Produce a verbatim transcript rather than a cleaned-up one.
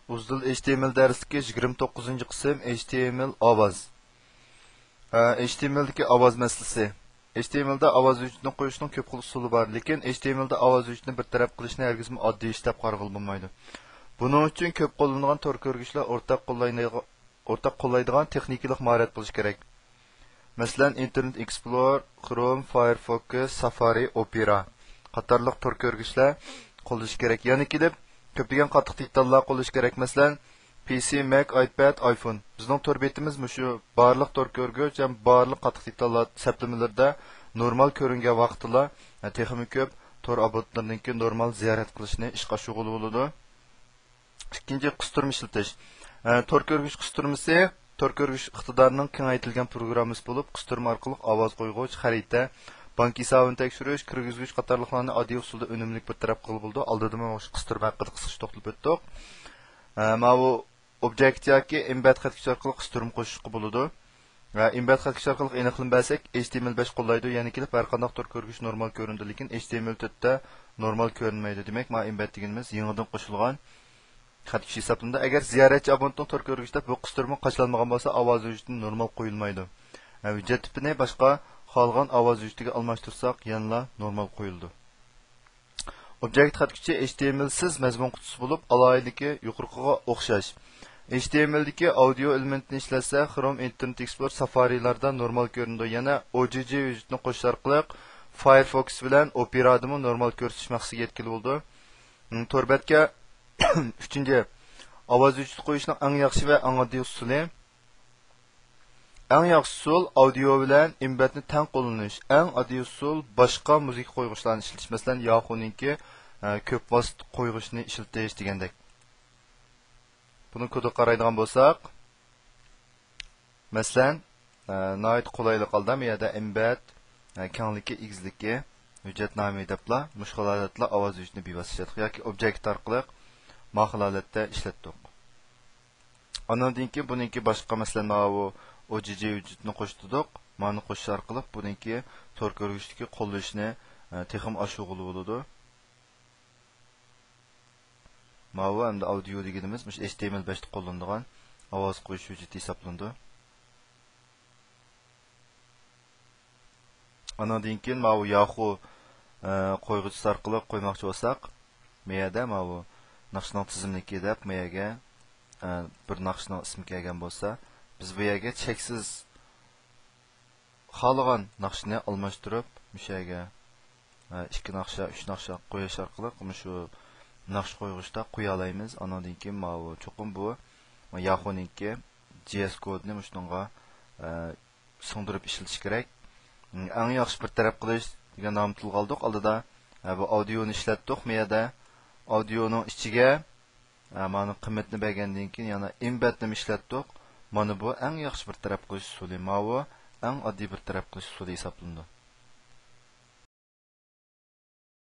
ئۇزدىل ئېچ تى ئېم ئېل دەرسلىكى يىگىرمە توققۇزىنچى قىسىم، ئېچ تى ئېم ئېل ئاۋاز. ئە، ئېچ تى ئېم ئېلدىكى ئاۋاز مەسىلىسى. ئېچ تى ئېم ئېلدا ئاۋاز ھۆججىتىنى قويۇشنىڭ كۆپ خىل ئۇسۇلى بار، لېكىن ئېچ تى ئېم ئېلدا ئاۋاز ھۆججىتىنى بىر تەرەپ قىلىشنى ھەرگىزمۇ ئاددىي ئىش دەپ قارىغىلى بولمايدۇ. بۇنىڭ ئۈچۈن كۆپ قوللىنىدىغان تور كۆرگۈچلەر ئورتاق قوللايدىغان، ئورتاق قوللايدىغان تېخنىكىلىق ماھارەت بولۇشى كېرەك. مەسىلەن، ئىنتېرنېت ئېكسپلور، خروم، فايرفوكس، سافارى، ئوپېرا قاتارلىق تور كۆرگۈچلەر قوللىشى كېرەك. يەنە كېلىپ، كۆپلىگەن قاتتىق دېتاللار قوللىشى كېرەك. مەسىلەن، پى سى، مەك، ئايپاد، ئايفون. بىزنىڭ تور بېتىمىز مۇشۇ بارلىق تور كۆرگۈچ ھەم بارلىق قاتتىق دېتاللار سەپلىمىلىرىدە نورمال كۆرۈنگەن ۋاقىتتىلا، تېخىمۇ كۆپ تور ئابونتلىرىنىڭكى نورمال زىيارەت قىلىشىنى ئىشقا ئاشۇرغىلى بولىدۇ. ئىككىنچى، قىستۇرما ئىشلىتىش. ئە، تور كۆرگۈچ قىستۇرمىسى تور كۆرگۈچ ئىقتىدارىنىڭ كېڭەيتىلگەن پروگراممىسى بولۇپ، قىستۇرما ئارقىلىق ئاۋاز قويغۇچ، خەرىتە، بانكا ھېسابىنى تەكشۈرۈش، كىرگۈزگۈچ قاتارلىقلارنى ئاددىي ئۇسۇلدا ئۈنۈملۈك بىر تەرەپ قىلغىلى بولىدۇ. ئالدىدىمۇ قىستۇرما ھەققىدە قىسقىچە توختىلىپ ئۆتتۇق. ئە، ماۋۇ ئوبجېكت ياكى ئېمبېد خەتكۈچ ئارقىلىق قىستۇرما قوشۇشقا بولىدۇ. ۋە ئېمبېد خەتكۈچ ئارقىلىق ئېنىقلىما بەرسەك، ئېچ تى ئېم ئېل بەش قوللايدۇ. يەنە كېلىپ ھەر قانداق تور كۆرگۈچ نورمال كۆرۈنىدۇ، لېكىن ئېچ تى ئېم ئېل تۆتتە نورمال كۆرۈنمەيدۇ. دېمەك، مانا ئېمبېد دېگىنىمىز يېڭىدىن قوشۇلغان خەتكۈچ ھېسابلىنىدۇ. ئەگەر زىيارەتچى ئابونتنىڭ تور كۆرگۈچىدە بۇ قىستۇرما قاچىلانمىغان بولسا، ئاۋاز ھۆججىتى نورمال قويۇلمايدۇ. ھە، ھۆججەت تىپىنى باشقا خالىغان ئاۋاز ھۆججىتىگە ئالماشتۇرساق، يەنىلا نورمال قويۇلىدۇ. ئوبجېكت خەتكۈچى ئېچ تى ئېم ئېل سىز مەزمۇن قۇتىسى بولۇپ، ئالاھىدىلىكى يۇقىرىقىغا ئوخشاش. ئېچ تى ئېم ئېلدىكى ئاودىيو ئېلېمېنتىنى ئىشلەتسە، خروم، ئىنتېرنېت ئېكسپلور، سافارىلاردا نورمال كۆرۈنىدۇ. يەنە ئو جى جى ھۆججىتىنى قوشۇش ئارقىلىق فايرفوكس بىلەن ئوپېرادىمۇ نورمال كۆرسىتىش مەقسىتىگە يەتكىلى بولىدۇ. م، تور بەتكە ئۈچىنچى، ئاۋاز ھۆججىتى قويۇشنىڭ ئەڭ ياخشى ۋە ئەڭ ئاددىي ئۇسۇلى. ئەڭ ياخشى ئۇسۇل ئاودىيو بىلەن ئېمبېدنى تەڭ قوللىنىش. ئەڭ ئاددىي ئۇسۇل باشقا مۇزىكا قويغۇچلارنى ئىشلىتىش. مەسىلەن، ياخۇنىڭكى، ئە، كۆپ ۋاسىتە قويغۇچنى ئىشلىتىش دېگەندەك. بۇنىڭ كودىغا قارايدىغان بولساق، مەسىلەن، ئە، ناھايىتى قولايلىق ھالدا بۇ يەردە ئېمبېد، ئە، كەڭلىكى، ئېگىزلىكى، ھۆججەت نامى دەپلا مۇشۇ خىل ھالەتتە ئاۋاز ھۆججىتىنى بىۋاسىتە ئىشلەتتۇق ياكى ئوبجېكت ئارقىلىق ما خىل ھالەتتە ئىشلەتتۇق. ئانىڭدىن كېيىن بۇنىڭكى باشقا، مەسىلەن، ماۋۇ ئو جى جى ھۆججىتىنى قوشتۇردۇق. مانى قوشۇش ئارقىلىق بۇنىڭكى تور كۆرگۈچتىكى قوللىشىنى، ئە، تېخىمۇ ئاشۇرغىلى بولىدۇ. ماۋۇ ئەمدى ئاودىيو دېگىنىمىز مۇشۇ ئېچ تى ئېم ئېل بەشتە قوللىنىدىغان ئاۋاز قويۇش ھۆججىتى ھېسابلىنىدۇ. ئانىڭدىن كېيىن ماۋۇ ياخۇ، ئە، قويغۇچىسى ئارقىلىق قويماقچى بولساق، بۇ يەردە ماۋۇ ناخشىنىڭ تىزىملىكى دەپ بۇ يەرگە، ئە، بىر ناخشىنىڭ ئىسمى كەلگەن بولسا، بىز بۇ يەرگە چەكسىز خالىغان ناخشىنى ئالماشتۇرۇپ، مۇشۇ يەرگە، ئە، ئىككى ناخشا، ئۈچ ناخشا قويۇش ئارقىلىق مۇشۇ ناخشا قويغۇچتا قويالايمىز. ئانىڭدىن كېيىن ماۋۇ چوقۇم بۇ ياخۇنىڭكى جي ئېس كودىنى مۇشۇنىڭغا، ئە، سىڭدۈرۈپ ئىشلىتىش كېرەك. ئەڭ ياخشى بىر تەرەپ قىلىش دېگەن نامنى تىلغا ئالدۇق ئالدىدا. ھە، بۇ ئاودىيونى ئىشلەتتۇق، مۇ يەردە ئاودىيونىڭ ئىچىگە، ھە، مانا قىممىتىنى بەرگەندىن كېيىن يەنە ئېمبېدنىمۇ ئىشلەتتۇق. مانا بۇ ئەڭ ياخشى بىر تەرەپ قىلىش ئۇسۇلى. ماۋۇ ئەڭ ئاددىي بىر تەرەپ قىلىش ئۇسۇلى ھېسابلىنىدۇ.